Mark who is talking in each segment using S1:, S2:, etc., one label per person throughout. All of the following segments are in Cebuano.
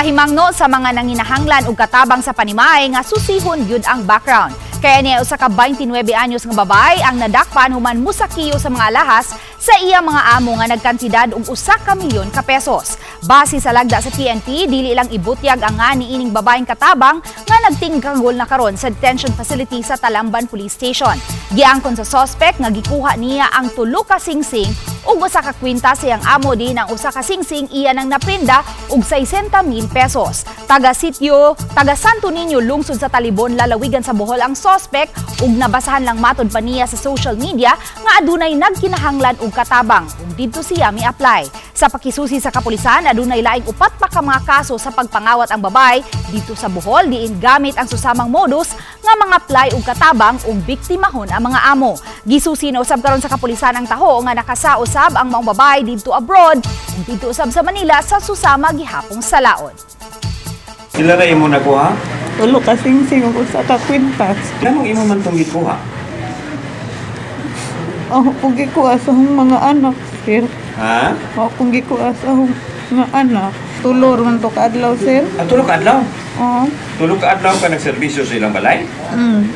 S1: Pahimangno sa mga nanginahanglan og katabang sa panimay nga susihon gyud ang background. Kaya niya usa ka 29 anyos nga babae ang nadakpan human musakiyo sa mga alahas sa iya mga amo nga nagkantidad og 1 ka milyon ka pesos. Base sa lagda sa PNP, dili lang ibutyag ang nga niining babaeng katabang nga nagtingkagol na karon sa detention facility sa Talamban Police Station. Giangkon sa suspect nga gikuha niya ang tulo ka singsing ug usa ka kwintas sa iyang amo, din ang usa ka singsing iya nang naprinda og 60,000 pesos. Taga sitio, taga Santo Niño, lungsod sa Talibon, lalawigan sa Bohol ang suspect ug nabasahan lang matod pa niya sa social media nga adunay nagkinahanglan og katabang ug didto siya mi-apply. Sa pakisusi sa kapulisan, adunay laing upat pa ka mga kaso sa pagpangawat ang babae dito sa Bohol, diin gamit ang susamang modus nga mga apply og katabang ug biktimahon ang mga amo. Gisusi na usab karon sa kapulisan ang taho nga nakasausab ang maong babae didto abroad ug didto usab sa Manila sa susama gihapong salaod.
S2: Pila ra imo nakuha?
S3: Tulo ka singsing ug usa ka kwintas.
S2: Nganong imo man tong gikuha?
S3: Ako pong gikuha sa akong mga anak, sir.
S2: Ha?
S3: Ako pong gikuha sa akong mga anak. Tulo man to kaadlaw, sir.
S2: Ah, tulo ka adlaw.
S3: Oo.
S2: Tulo ka adlaw ka nagserbisyo sa ilang balay?
S3: Mm.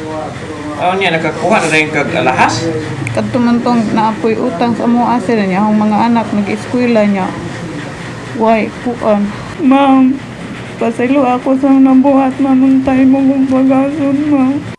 S2: Aw niya nakakuha na rin kag alahas?
S3: Kadto man tong naapoy utang sa amoa, sir, niya akong mga anak nag-eskwela niya. Why kuan? Ma'am, pasaylo ako sa nabuhat, ma'am, untay mo kong pagason, ma'am.